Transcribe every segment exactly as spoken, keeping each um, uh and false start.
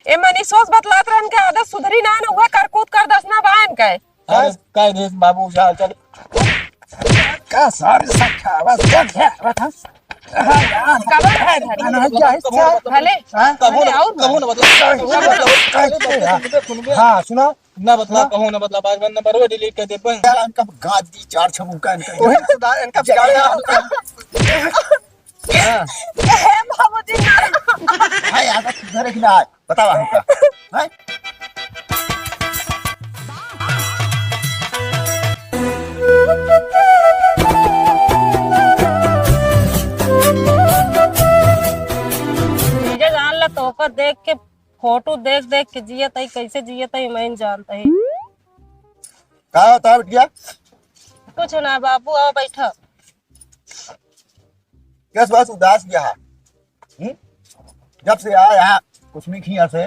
ए मनीषोस बतलात रहन के आदत सुधरी ना, न उहे करकूत कर दस ना बायन के। अरे, कह दे बाबू, जा, चल। का सारे सखावत, क्या, क्या, बता? कबर है, है, है, है, है, भले, हाँ? कबो भले ना, और कबो ना बतला, कबो ना बतला, कबो ना बतला, हाँ, सुना। ना बतला, ना। कबो ना बतला, बार बार नंबर वो डिलीट कर दे, बस। यार, इनका गाद दी चार छमुका इनका। ओहे, सुधार, इनका बिगाड़ यार। हाँ। ए, बाबूजी, ना। हाय, आदत सुधरे कि ना? बतावा हमका। हैं? जीजा जान ला, तोहका देख के, फोटो देख देख के जियत हई, कैसे जियत हई, मैं जानत हई। का होता है बिटिया? कुछ ना बाबू, आओ बैठा। कस बस उदास गया है? हम्म? जब से आया यहाँ कुसुमी खिया से,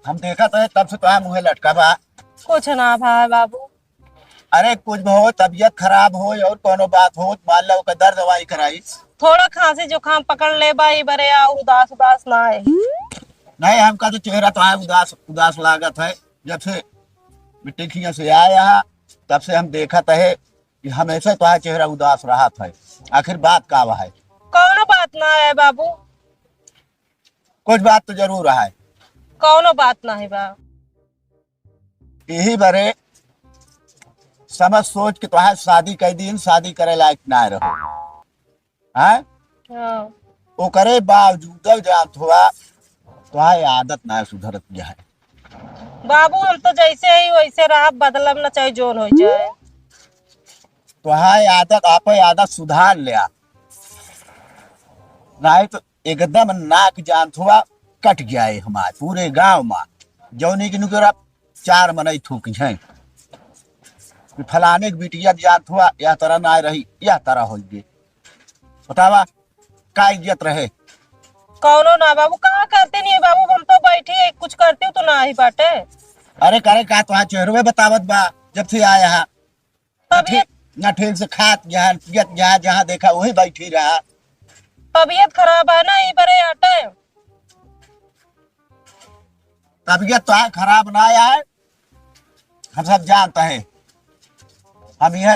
हम देखत है तब से तोहार मुँहे लटका बा। कुछ ना भाई बाबू। अरे कुछ भी हो, तबियत खराब हो और कोनो बात हो, मान लो ओकर दर्द दवाई कराई। थोड़ा खांसी जुकाम पकड़ ले बा, ई बरे आ उदास उदास ना है। नहीं, हमका तो चेहरा तोहार उदास उदास लागत है। जब से बिटिया खिया से आया है, तब से हम देखत है कि हमेशा तोहार चेहरा उदास रहत है। आखिर बात का है? कौनो बात ना है बाबू। कुछ बात तो जरूर है। कौनो बात ना है बा। यही बरे समझ सोच के तोहार शादी कर दीन, शादी करे लायक ना रहो। हैं? हाँ। ओकरे बावजूद जानत हुआ, तोहार आदत ना सुधरत है। बाबू, हम तो जैसे ही वैसे रहब, बदलब ना, चाहे जोन हो जाए। तोहार आदत, आपे आदत सुधार लिया, नहीं तो एकदम नाक जानत हुआ कट गया है हमार पूरे गांव में। जौनी के नुकरा चार मनई थूकी हैं कि फलाने के बिटिया जानत हुआ, यह तरह ना रही, यह तरह हो गए। बतावा, का इज्जत रहे? कौनो ना बाबू, का करते नहीं है बाबू, हम तो बैठी है, कुछ करती हूँ तो ना ही बाटे। अरे करे का, तोहार चेहरवे बतावत बा जब से आया है। ना तबियत ठीक, ना ठीक से खात जहाँ पियत जहाँ, जहाँ देखा वही बैठी रहा। तबियत खराब है ना, ई बरे आटे। तबियत तो है खराब ना आए, हम सब जानते हैं। हम यह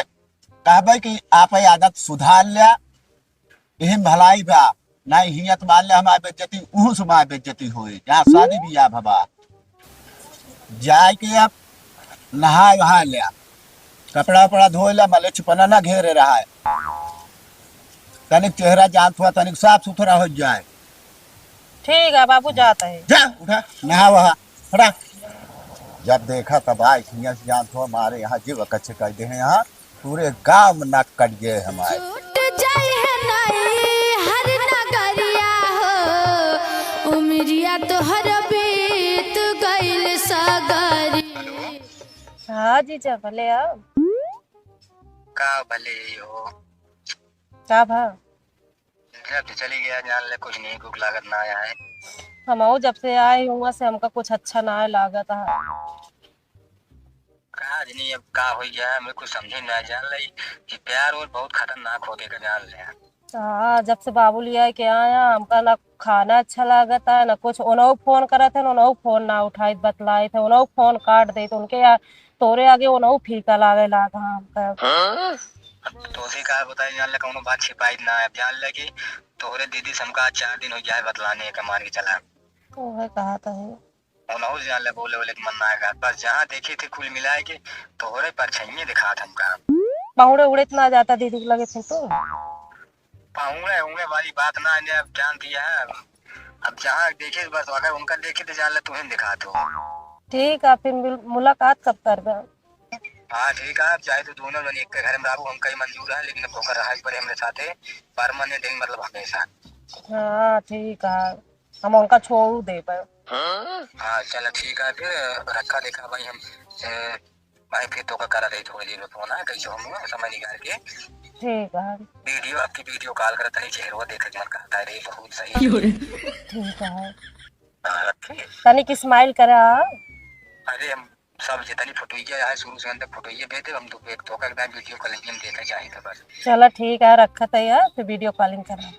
कहबे कि आप ये आदत सुधार लिया, यही में भलाई बा। नहीं हियत मान ले हमारी बेइज्जती, उहू से हमारी बेइज्जती होए। यहाँ शादी बियाह भवा, जाए के अब नहाए वहाए ले, कपड़ा उपड़ा धोए ले, मले छिपना ना घेरे रहा है। तनिक चेहरा जानत हुआ, तनिक साफ सुथरा हो जाए। ठीक है बाबू, जात है। जा, उठा, नहा वहा, हटा। जब देखा तब आई, हियां से जानत हुआ, मारे यहाँ जीव कच्चे कर दे हैं यहाँ। पूरे गांव में नाक कट गए हमारे। छूट जाई है नई हर नगरिया हो, उमरिया तोहर बीत गइल सगरी। हाँ जीजा, भले आओ। का भले हो? का भा? जब से चली गया, जान ले, कुछ नहीं, भूख लागत ना आया है। हमहू जब से आए हुआ से हमका कुछ अच्छा ना लागत है। का जनी अब का हो गया, हमें कुछ समझे ना, जान ले, ये प्यार और बहुत खतरनाक होते का, जान ले। हाँ, जब से बाबू लिया के आया, हमका ना खाना अच्छा लागत है, ना कुछ। उनहु फोन करत है, उनहु फोन ना उठाइत, बतलाइत है, उनहु फोन काट देत, उनके या-, तोरे आगे उनहु फीका लागे लागा हमका। हाँ? अब तोसे का बताई, जान ले, कौनो बात छिपाई ना है। अब जान ले कि तोहरे दीदी से हमका आज चार दिन हो गया है बतलाने का, मान के चला। ओहे कहा तो है। उनहु जान ले, बोले, बोले के मन ना आएगा। बस जहाँ देखी थी कुल मिलाए के तोहरे परछाइये दिखात हमका। पहुड़े उड़े इतना जाता दीदी के लगे थे तो। पहुड़े उड़े वाली बात ना है, अब जान दिया है। अब जहाँ देखी बस, अगर उनका देखी तो जान ले, तुम्हें दिखात हो। ठीक है, फिर मिल-, मुलाकात कब करबे? हाँ, ठीक है, आप चाहे तो दोनों जन एक के घर में रहू, हमका ही मंजूर है, लेकिन अब होकर रहा एक बार हमरे साथे, परमानेंट ही, मतलब हमेशा। हाँ, ठीक है, हम उनका छोड़ू देबे। हाँ, चलो ठीक है, फिर रखा देखा भाई हम, ए, भाई फिर तो का करा रही थोड़ी देर में फोन, हाँ, कैसे हम समय निकाल के। ठीक है। वीडियो, आपकी वीडियो कॉल करता है, चेहरा देखे के मन करता है रे, बहुत सही। ठीक है। हाँ, रखे। तनिक स्माइल करा। अरे हम सब जितनी फोटोइया है, शुरू से अंत तक फोटोइया भेज दे, हम तो एक तो का वीडियो कॉलिंग में देखा जाए तो बस। चला ठीक है, रखत है यार, फिर वीडियो कॉलिंग करा।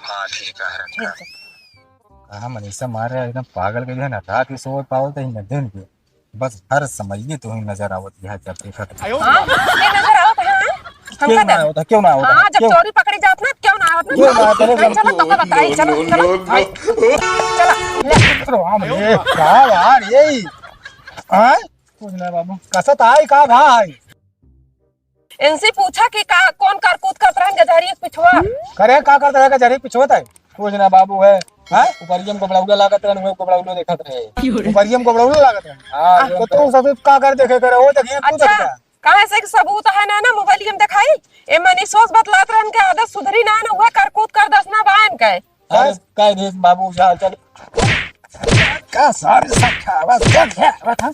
हाँ, ठीक है, रखा। ठीक है। कहाँ मनीषा मारे एकदम पागल गई है ना, रात के सोवत पावत है ना दिन के, बस हर समय ये तो ही नजर आवत है जब देखत है। हाँ, ये नजर आवत है, हाँ? हमका क्यों ना दे। आवत है, क्यों ना आवत है, हाँ, जब क्यों? चोरी पकड़ी जात ना, क्यों ना आवत ना? क्यों ना आवत है? चलो, चलो, तुमको बताई, चलो, चलो, भाई, चलो, ले। अरे राम रे, का यार, ये, हाँ? कुछ ना बाबू, कसत आई का भाई? इनसे पूछा कि का, कौन करकूत करत रहन गजहरी के पिछुआ? करे का करत रहे गजहरी के पिछुआ तय? कुछ ना बाबू है। हैं? ऊपरियम को बड़ौला लागत रहन, उहे को बड़ौलो देखत रहे। ऊपरियम को बड़ौला लागत रहन। हाँ, हाँ। तो तू सब का कर देखे करे, वो देखिए, तू अच्छा, देख ले। काहे से कि सबूत है ना, ना मोबाइल में दिखाई। ए मनीषोस बतलात रहन के आदत सुधरी ना, ना उहे करकूत कर दस ना बायन के। अरे, कह दे बाबू, जा, चल। का सारे सब खावा, सब खावा था।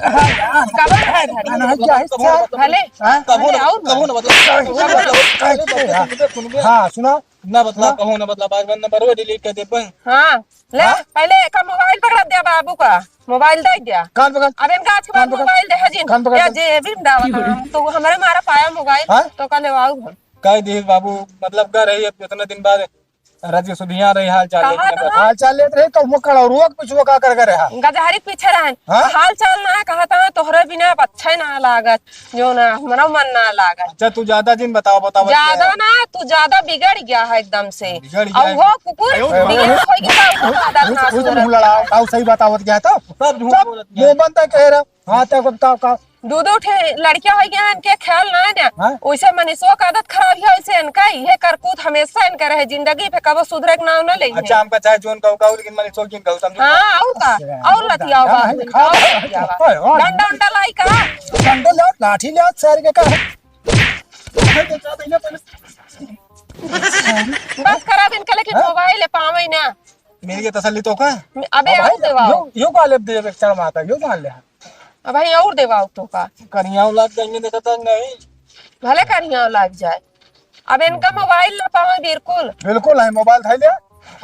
हाँ, यार, कब? है, है, है, क्या है, कबो क्या? ना बतला, भले। हाँ? कबो भले, ना, और कबो ना बतला, कबो ना बतला, कबो ना बतला, हाँ, सुना? ना बतला, हाँ? कबो ना बतला, बार बार नंबर वो delete कर दे, बस। हाँ, ले, हाँ? पहले एका मोबाइल पकड़ा दे बाबू का, मोबाइल दे दिया। कान पकड़। अब इनका आज के बाद कान पकड़। मोबाइल दे, हाँ जी। कान पकड़। या जे भी दावा, तो हमारे मारा पाया मोबाइल, हाँ? तो का लेवाऊ हम। कह दे बाबू, मतलब, घर है, अब इतना दिन बाद राजी सुधिया रही, हाल चाल कहा लेत रहे। तो हाल चाल लेत रहे, तो वो कड़ौरुआ के पिछुआ का कर करे हा? गजहरी के पीछे रहन। हाँ? हाल चाल ना है, कहा था, तोहरे बिना अब अच्छे ना लागत, जो ना, हमरा मन ना लागत। अच्छा, तू ज्यादा जिन बताओ, बताओ, ज्यादा क्या? ना, तू ज्यादा बिगड़ गया है एकदम से। बिगड़ गया अब है। हो कुकुर, आयो, बिगड़ हो गया, कुकुर आदत ना कुछ सुधरत। मुंह लड़ाओ, आओ सही बतावत गया तो। सब झूठ चुप, बोलत गया। मुंह बंद है, कह रहा। हाँ, तो बताओ का? दू दू ठे लड़कियां हो गया, इनके ख्याल ना है ना। हाँ? वैसे मनीषो का आदत खराब है, वैसे इनका ये करकूत हमेशा इनका रहे, जिंदगी पे कबो सुधरे के नाम ना ले। अच्छा, हमका चाहे जोन कहू कहू, लेकिन मनीषो जिन कहू, समझो? हाँ, और का? अच्छा, और लतियाओ बा, नहीं, और लतियाओ बा। ओए, ओए। डंडा, डंडा लाई का? डंडा ले, लाठी ले, सर के का? बस खराब इनका, लेकिन हाँ? मोबाइल है, पावे ना। मिल गया तसल्ली तो का? अबे अब और भाई, देवाओ। यो, यो का लेब देवे, चार माता, यो मान ले। अब भाई और देवाओ तो का? करियाओ लाग जाएंगे, देखा था नहीं। भले करियाओ लाग जाए, अब इनका मोबाइल ना पावे बिल्कुल। बिल्कुल है, मोबाइल था लिया।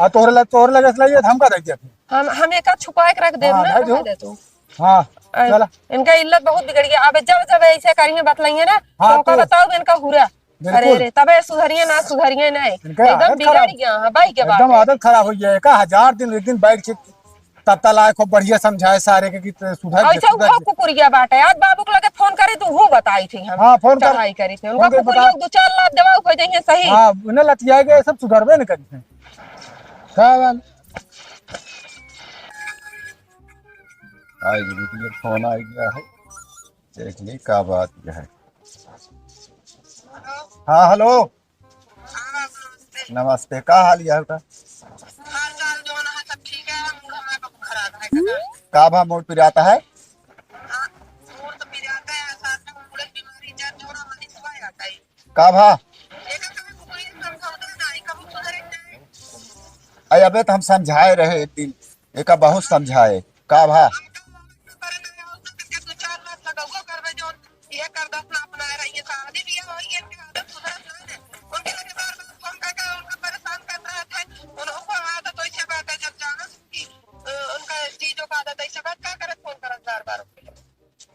आ तोहरे लग, तोहरे लगे से लाइए, हमका दे दिया फिर। हम, हम एका छुपा के रख देब हाँ, ना, दे दो। रख दे तू। हाँ, अ, चला। इनका इल्लत बहुत बिगड़ गया। अब जब जब ऐसे करिए बतलाइए ना, हाँ, तो ओका तो बताओ इनका हुरा। बिल्कुल। अरे रे, तबे सुधरिए ना, सुधरिए ना। इनका एकदम आदत बिगड़ खराब। गया, हाँ, बाई के एकदम बात है। आदत खराब हो गया है। का हजार दिन, एक दिन बैठ के तब तक लाए खूब बढ़िया समझाए सारे के कि सुधर और जा, ऐसा सुधर उहो जा। कुकुरिया बाटे। आज बाबू के लगे फोन करे तो उहो बताई थी हम। हाँ, फोन कर। चढ़ाई करी थी। उनका फोन कर कुकुरिया बता। दो चार लात देवा हो जाइए सही। हाँ, उन्हें लतिया के सब सुधरबे न करी थे। का बात? आई जी, रुकिए, फोन आ गया है। देख ली, का बात है। हाँ, हेलो। नमस्ते, का हाल है आपका? हाल चाल जो ना है, सब ठीक है, मूड हमारा बहुत खराब है, काका। का भा मूड पिराता है? हाँ, मूड तो पिराता है, साथ में मूड की बीमारी, जब जोड़ा मरीज हुआ जाता है। का भा? ये तो कभी कोई समझौता ना, ये कभी सुधरे नहीं। अरे अबे तो हम समझाए रहे एक दिन, एका बहुत समझाए। का भा?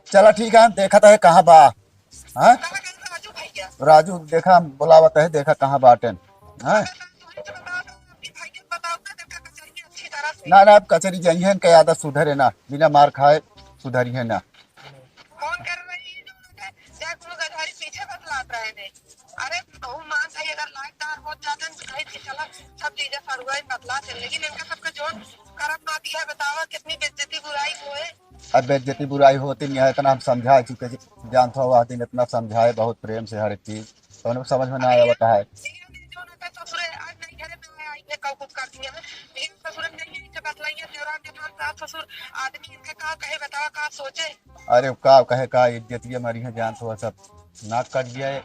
चला ठीक है, देखत है कहाँ बा। हाँ? राजू, देखा, बोलावत है, देखा कहाँ बाटेन। हाँ? ना, ना, अब कचरी जाइए, इनका आदत सुधरे ना, बिना मार खाए सुधरिए ना। फोन कर रही है, जो उनके, चाहे कोनो गधारी पीछे बतलात रहे ने। अरे, कहूँ मान भाई अगर लाइट तार बहुत ज्यादा है, तो कहीं भी चला, सब चीजें सरुआ में बतलात है, लेकिन इनका सबके जोन करम ना दिया, बतावा कितनी बेइज्जती बुराई हुए। अब बेइज्जती बुराई होती नहीं है, इतना हम समझा चुके, जानत हो, वह दिन इतना समझाए बहुत प्रेम से हर एक चीज, तो उनको समझ में ना आया बताए। ससुरे आज नहीं घरे में आया, ये कब कुछ कर दिया है, ये ससुर नहीं है, इनसे बतलाइए, देवरान जेठान सास ससुर आदमी इनके का कहे, बतावा का सोचे। अरे का कहे, का इज्जतिया मरी है, जानत हो, सब नाक कट गया है।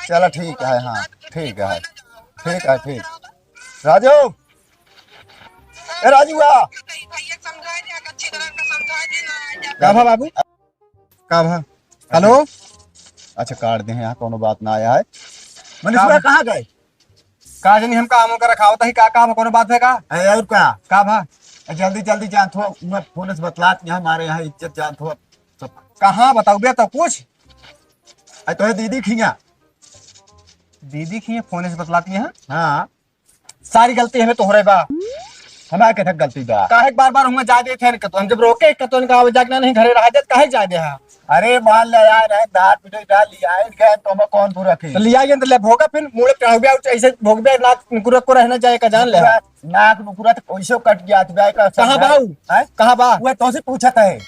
चला ठीक है, हाँ, ठीक है, ठीक है, ठीक। राजू, ए राजू आ। का भा बाबू? का भा? हेलो? अच्छा, काट दे हैं, यहाँ कोनो बात ना आया है। मनीष का भा भा? कहाँ गए? का जानी हम काम ओकर रखावत ही, का काम, कोनो बात है का? अरे और का? का भा? जल्दी जल्दी जानत हो, मैं फोन से बतलात यहाँ, हमारे यहाँ इज्जत जानत हो सब। कहाँ बताओ बे तो कुछ? अरे तोहे दीदी खिया। दीदी खिया फोन से बतलात यहाँ? हाँ। सारी गलती हमें तोहरे बा। हमार केथक गलती बा? काहे के बार-बार हुआं जाए देत हैं इनका? तो हम जब रोके इनका तो इनका आवे जाके ना नहीं घरे रहा जात, काहे जाए दे हा? अरे मान ले यार, है दार पिटे डाल लिया, इनके तो हमें कौन दूर रखे? तो लिया ये तो ले भोगा फिर मुड़े पे हो गया, ऐसे भोग बे नाक नुकुरा को रहना जाए का जान ले। पूरा नाक नुकुरा तो कैसे कट गया था बे का? कहाँ बा ऊ? हैं? कहाँ बा? वो तो से पूछत है।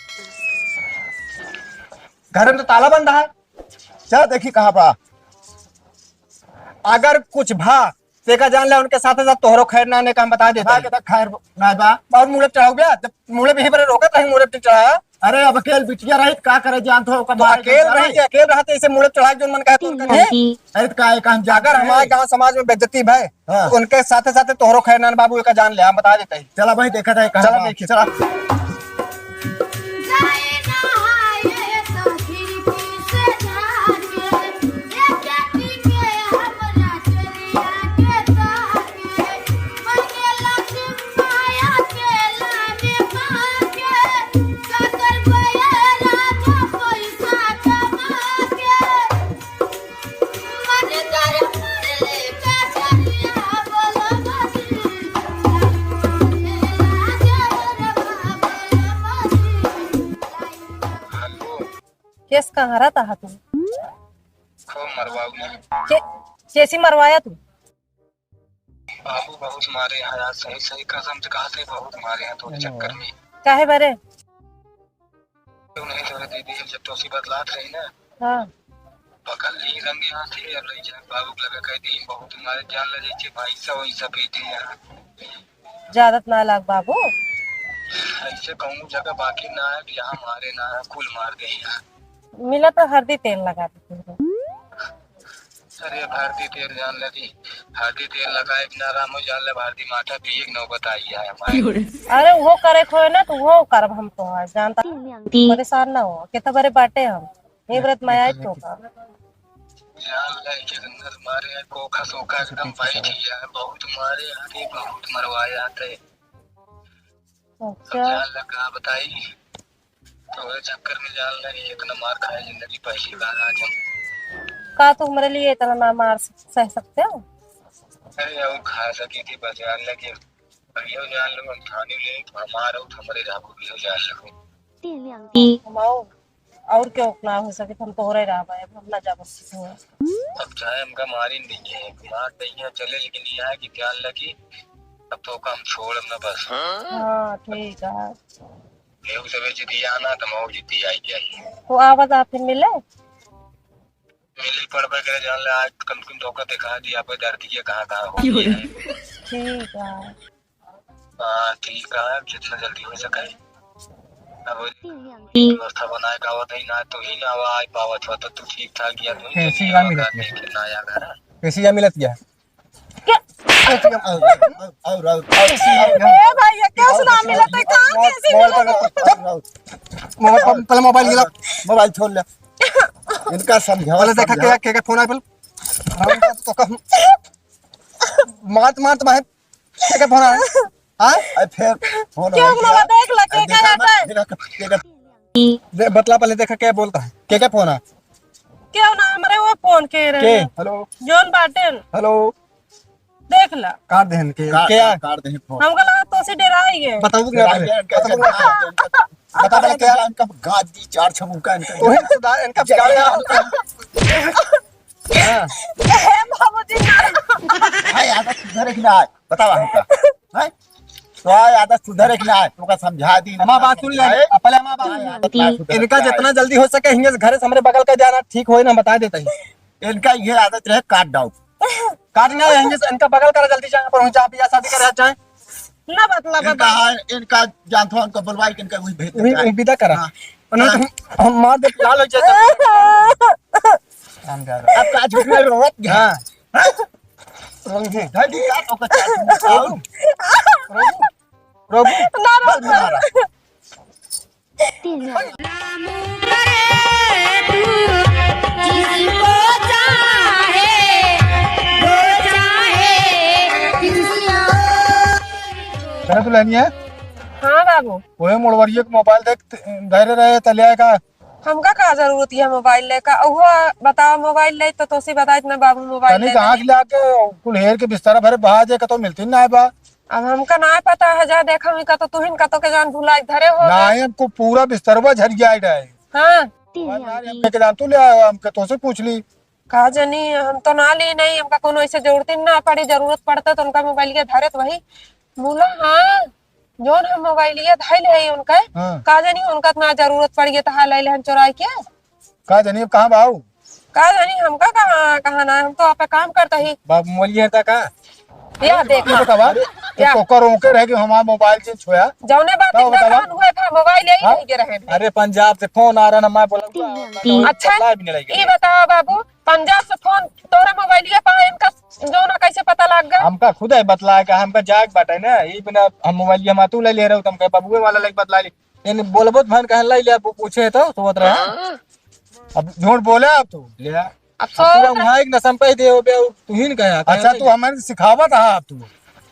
घर में तो ताला बंद है। चल देखी कहाँ बा। अगर कुछ भा, तेका जान ले, उनके साथे साथ तोहरो खैर ना ने का हम बता देते हैं। के तक खैर ना बा। और मुड़े चढ़ाओ बे, जब मुड़े भी बरे रोकत रही, मुड़े पे चढ़ा। अरे अब अकेल बिटिया रही, का करे जान तो, ओकर तो मारे अकेल के रही, अकेल रहते इसे मुड़े चढ़ा, जो मन कहे तो उनका नहीं। अरे तो का, का हम जान अगर हमारे गाँव समाज में बेइज्जती भय, हाँ। तो उनके साथे साथे तोहरो खैर ना ने बाबू, एका जान ले, हम बता देते हैं। चला भाई, देखा जाए, कहाँ चला बा? देखिए, चला। हेलो। केस कहाँ रहता है तू? खूब मरवाऊ ना। के, केसी मरवाया तू? बाबू बहुत मारे हैं यार, सही सही कसम से कहा थे, बहुत मारे हैं तोरे चक्कर में। काहे बरे? क्यों नहीं तोरे दीदी, हम जब तोसी बतलात रही ना, हाँ। पकड़ ली रंगे हाथे, अब ले जाए बाबू के लगे कह दी, बहुत मारे, जान ले जैसे भैंसा वैसा पीटे हैं। ज्यादा त ना लाग बाबू। ऐसे कहूँ जगह बाकी ना है कि यहाँ मारे ना है, कुल मार दे यहाँ। मिला तो हरदी तेल लगा देते हैं। अरे हरदी तेल जान लगी, हरदी तेल लगाए बिना आराम हो जान ले, हरदी माठा पिए के नौबत आई है हमारे। अरे वो करे खोए ना तो वो करब हम तो आज जानता। परेशान ना हो, कितना बड़े बाटे हम। ये व्रत में आए तो का। जान ले के अंदर मारे हैं, कोखा सोखा एकदम बैठ गया है, बहुत मारे हैं, बहुत मरवाए आते। अच्छा। अब जान ले का बताई, तोरे चक्कर में जान ले कि इतना मार खाए जिंदगी पहली बार आज हम। का तू हमारे लिए इतना ना मार सह सकते हो? अरे और खा सकी थी बस जान ले कि अभियो जान लो, हम थाने ले तो हमार और हमरे जाबो भी हो जान लो। हम आओ, और क्यों ना हो सके, हम तोहरे रहबे, अब हम ना जाबो किसी में। अब चाहे हमका मारी नहीं है, मार नहीं है, चले, लेकिन ये है कि जान लगी, अब तो का हम छोड़ब ना बस। हाँ, ठीक है। केहू सबे जिद्दी आना, तो मऊ जिद्दी आई जाई। तो आवाज आप फिर मिले? मिले पड़बे करे, जान ले, आज कम से कम धोखा दिखा दिया, पे दर्द ये कहाँ कहाँ हो गया है। ठीक है। हाँ, ठीक है, जितना जल्दी हो सके। अब व्यवस्था बनाए का आवत है ना, तो ही ना आवा, आ पावत हो, तो तू ठीक ठाक गया, तू कैसी जल्दी का आवा, मिलत गया? देखे ना आया घर। कैसी का मिलत गया? क्या? कैसी का, और, और, और, और, और, ए भाई, ये कैसे ना मिलत है? कहाँ कैसी मिलत है? और, और, मोबाइल पर, पहले मोबाइल गिरा। मोबाइल छोड़ ले। इनका समझाओ, पहले देखा समझाओ। के, के, के फोन आया पहले। हम तो कम मारत, मारत माहे के, के फोन आया? हाँ? अरे फिर फोन क्यों आया ना क्या? देख ला, के अरे का देखा जाता है? मत, देखा, देखा। दे, बतला पहले, देखा क्या बोलता है, के, के फोन आया? क्यों ना हमरे वो फोन के रहे के? हैं। हेलो। जौन बाटेन। हेलो। देख ला। काट देहन के। काट, क्या? काट, काट देहन फोन। हमका लगा तो से डराई है। बताओ ना डराई पहले। है, कैसे बताओ ना। डराई है? बता पहले क्या? इनका गाज दी चार छमुका इनका। वही सुधार इनका बिगाड़ है। हाँ। ए बाबूजी ना। भाई आदत सुधरे कि ना? बताओ हमका। हैं? तो आदत सुधरे कि ना? तुमका समझा दी। हमार बात सुन ले। हैं? पहले हमार बात सुन ले। आदत ना सुधरे इनका कि ना? जितना जल्दी हो सके हिंगे से घरे से हमरे बगल का जाना ठीक होए ना, बता देता ही। इनका ये आदत रहे काट डाउ। काट ना रहेंगे, इनका बगल करा, जल्दी जाए, पर हम जहाँ बियाह शादी करे जाए। ना बतला इनका, बाबा। हाँ, इनका जानत हो, इनका बुलवाई के इनका वही भेज देता है। विदा करा। हाँ। उन्हें तो हम, हम मार दे, लाल हो जाए। हम जा रहे हैं। अब का झूठ में रोवत गया। हाँ। हाँ? रोवत है। धर दी का, तो का चाट में खाओ। रोबू। रोबू। ना, ना, बोल भी ना। ना। करे तू लेनी है? हाँ बाबू। ओए मोड़वरिये के मोबाइल देख, धैर्य रहे, तलिया का हमका का जरूरत है मोबाइल लेका? उहो बताओ, मोबाइल ले तो तोसे बताइत ना बाबू, मोबाइल तनी ले कहाँ से लेके कुल हेर के बिस्तर भरे बहा जे, कतो मिलती ना है बा। अब हमका ना पता है, जा देखा हुई कतो तुहिन कतो के जान भुला धरे हो। ना, हमको पूरा बिस्तरवा झरिया है। हाँ। हमके जान तू ले आया, हमके तोसे पूछ ली। का जानी, हम तो ना ली नहीं, हमका कोनो ऐसे जरूरत ही ना पड़ी, जरूरत पड़ता तो उनका मोबाइलिया धरे तो वही बोला। हाँ, जौन हम मोबाइलिया धइले है उनका, हाँ। का जानी उनका इतना जरूरत पड़ गया तो हाँ ले ले हम चुराई के। का जानी अब कहाँ बाऊ? का जानी हमका कहाँ, कहाँ ना, हम तो आपे काम करता ही। बाप मोबाइलिया था का? या देखा। बतावा, अरे, या। तो ओकर ओके रहे कि हमार मोबाइल चेंज होया। जौने बात बताओ, इतना बतावा। बहान हुए था, मोबाइल यही हाँ? रह गए रहे। अरे, पंजाब से फोन आ रहा ना, मैं बोला, तीन। अच्छा, बतला भी नहीं लगे। ई बताओ बाबू, पंजाब से फोन तोरा मोबाइलिया पा इनका जौना कैसे पता लग गया? हमका खुद है बतला के, हमका जाग बाटे ना, ई बिना हम मोबाइलिया हम तू ले ले रहे हो, तुमके बबुए वाला लेके बतला ली। यानी बोलबो तो भन कहन लाई ले, अब पूछे तो सोवत रहे। अब झूठ बोले अब तू। ले। अब अब तू सो हम हाइक न संपई दे हो बे, तू ही न कहा, कहा अच्छा, नहीं। तू हमारे सिखावत हा अब तू।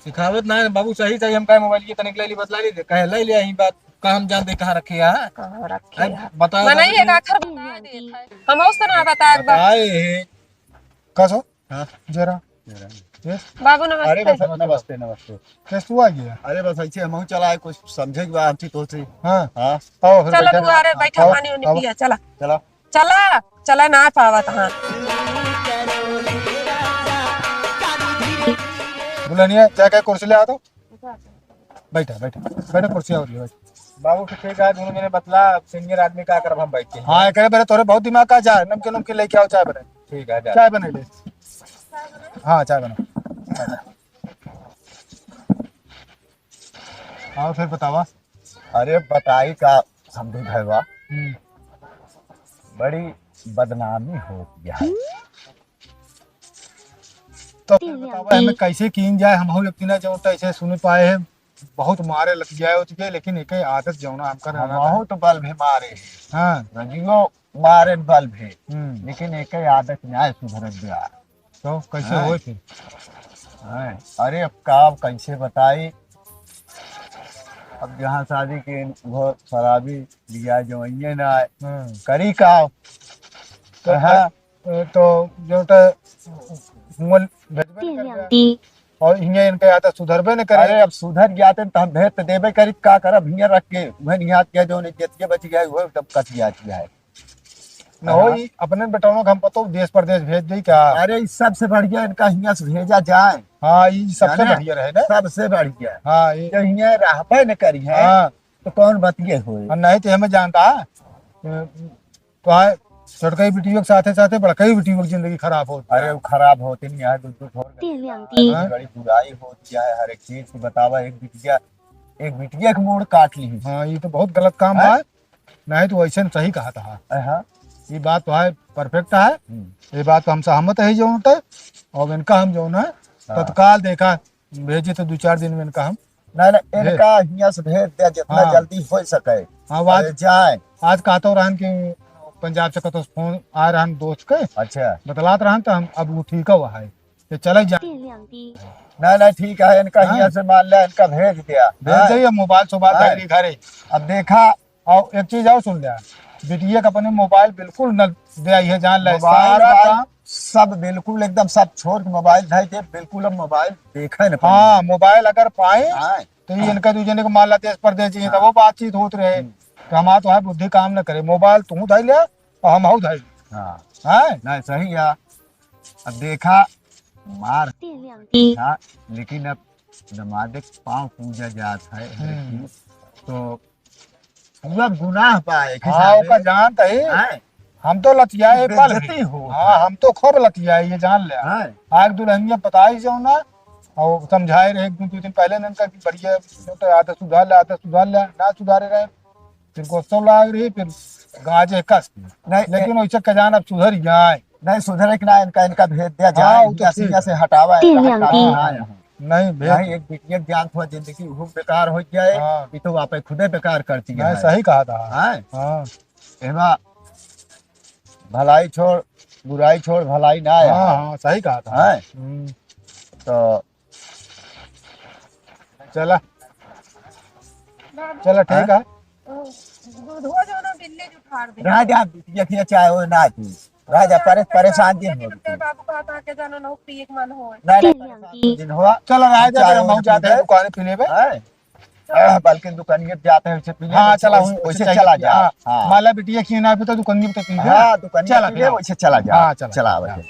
सिखावत ना है बाबू, सही सही हम कहे मोबाइल के तनिक ले ली, बतला ली, कहे ले लिया ही बात, का हम जान दे कहाँ रखे है? कहाँ रखे है? बता मने दे। एक आखर बता दे। हम उस तरह बता एक बार। बताए हैं। का सो? हाँ। जरा। जरा। ये? बाबू अरे नमस्ते। बस नमस्ते, नमस्ते। कैसे तू आ गया? अरे बस ऐसे हम चला है, कुछ समझे के बाद हमसे तो से। हाँ। हाँ। आओ फिर चलो बैठा। दुआरे बैठा, आओ, पानी उनी आओ। पिया, चला। चला। चला, चला ना पावत हाँ। दुल्हनिया जाके कुर्सी ले आ तो। बैठा, बैठा, बैठा, कुर्सी और ले, बैठा। बाबू के ठीक है, दोनों जने बतला, अब senior आदमी का करब हम बैठ के? हाँ, एकरे बेरे तोरे बहुत दिमाग का जा, नमकीन, नमकीन लेके आओ, चाय बने। ठीक है, जा। चाय बने ले। हाँ, चाय बना। और फिर बतावा। अरे बताई का समझू भैया, हम्म। बड़ी बदनामी हो गया है। तो फिर बतावा, हमें कैसे कीन जाए? हम एक दिना जो ऐसे सुने पाए हैं, बहुत मारे लग जाए होती है, लेकिन एक आदत जौना हमका रहना था। हमहू तो बल भी मारे। हाँ। रजियो मारे बल भी। हम्म। लेकिन एक आदत न्याय सुधरत गया। तो कैसे हाँ। होए फिर? हाँ। अरे अब का, अब कैसे बताई? अब जहाँ शादी के वो शराबी लिया जो ये ना आए। हम्म। करी का? तो हाँ। ए, तो जो ता मुअल भेजबे न करबे। और हियाँ इनके आदत सुधरबे न करे। अरे, अब सुधर जाते न तो हम भेज तो देबे करी, का करब हियाँ रख के? वह हियाँ के जो इज्जतिया बच गया है, वो एकदम कट गया है। न हो, हाँ। ई अपने बेटौनों के हम पतो देश परदेश भेज देई का? अरे, ई सबसे बढ़िया इनका हियाँ से भेजा जाए। हाँ, ई सबसे जाने? बढ़िया रहे ना? सबसे बढ़िया। हाँ, ई तो हियाँ रहबे न करी है, हाँ। तो कौन बतिये होए? और नहीं तो हमें जानता है, तो आए छोटकई बिटियों के साथे साथे बड़कई बिटियों की जिंदगी खराब होत अरे, बा। वो खराब होत ही नहीं है, दुख दुख हो गया। तीन आंटी। हाँ? बड़ी बुराई होत क्या है, हर एक चीज की बतावा, एक बिटिया, एक बिटिया के मूड़ काट ली। हाँ, ये तो बहुत गलत काम हैं? है। नहीं तो वैसे न सही कहा था। हाँ। ये बात तो है, perfect है। हम्म। ये बात तो हम सहमत है जो होता है। और इनका हम जो ना हाँ। तत्काल देखा भेजे तो दो चार दिन में इनका हम नहीं, नहीं, भेज इनका हियाँ से भेज दे जितना हाँ। जल्दी हो सके। हाँ, आज, अरे जाए। आज कहतो रहन कि पंजाब से कतो फोन आ रहन दोस्त के। अच्छा। बतलात रहन तो हम अब वो ठीक हुआ है। तो चले जाए। नहीं, नहीं, ठीक है, इनका हाँ। हियाँ से मान ले, इनका भेज दिया। भेज हाँ। दिया, मोबाइल सोबाइल हाँ। धरी घरे। अब देखा, और एक चीज और सुन ले, बिटिया के अपने मोबाइल बिल्कुल न दे आई है, जान ले। मोबाइल सारा वोबाइल काम सब बिल्कुल एकदम सब छोड़ के मोबाइल धइ दे, बिल्कुल अब मोबाइल देखे न पाए। हाँ, मोबाइल अगर पाए हाँ। तो ये इनका दू जने को मान ला देश परदेश जी, हाँ। तब वो बातचीत होत रहे। हम्म। तो हमारा तो है बुद्धि काम न करे, मोबाइल तू धइ ले और हम हऊ धइ ले। हाँ। हैं? नहीं, सही है। अब देखा, मार तीन आंटी। हाँ, लेकिन अब दमादे के पाँव पूजा जात है, हर हम्म। चीज। तो पूरा गुनाह बा एक हाँ, हिसाब से। ओका जानत ही। हैं? हम तो लतियाए पल भी। बेइज्जती हो। हाँ, हम तो खूब लतियाए, ये जान ले। हैं? आग दुल्हनिया बताई जो ना, और समझाए रहे एक दिन, दो दिन पहले ने इनका कि बढ़िया, जो तो आदत सुधार ले, आदत सुधार ले, ना सुधारे रहे। फिर गुस्सा लाग रही, फिर गाजे कस के। नहीं, लेकिन ए- वैसे कजान अब सुधर जाए। नहीं, सुधरे के ना, इनका, इनका भेज दिया जाए, हाँ, वो तो इनका ठीक सीना है। से हटावा, तीन इनका आंटी। हटावा, हाँ, हाँ। नहीं, भेज नहीं, एक बिटिया के जान थोड़ा जिंदगी वो बेकार हो जाए, हाँ। ये तो आप खुदे बेकार कर दिया नहीं, है। सही कहा था। हाँ। हाँ। एमा भलाई छोड़, बुराई छोड़, भलाई ना आया। हाँ, हाँ, सही कहा था। हाँ। हम्म। तो चला। चला, ठीक हैं? है। दूध हो जो ना बिल्ली जो फाड़ दे। रह जा, बिटिया खिया चाहे हो ना तू। रह जा, परे-, परेशान जिन हो। बाबू का था के जानो ना पिए के मन हो। नहीं, नहीं, परेशान जिन हो। चलो, रह जा, हम जाते हैं दुकान पे लेबे। हैं? बल्कि दुकानिया जाते हैं, उसे पी ले, हाँ, चला, उसे, उसे चला जा। हाँ। माला बिटिया खिया ना भी तो दुकानिया पे पी ले। हाँ, दुकानिया चला, पी ले, उसे चला जा। हाँ, चला। चला, हाँ।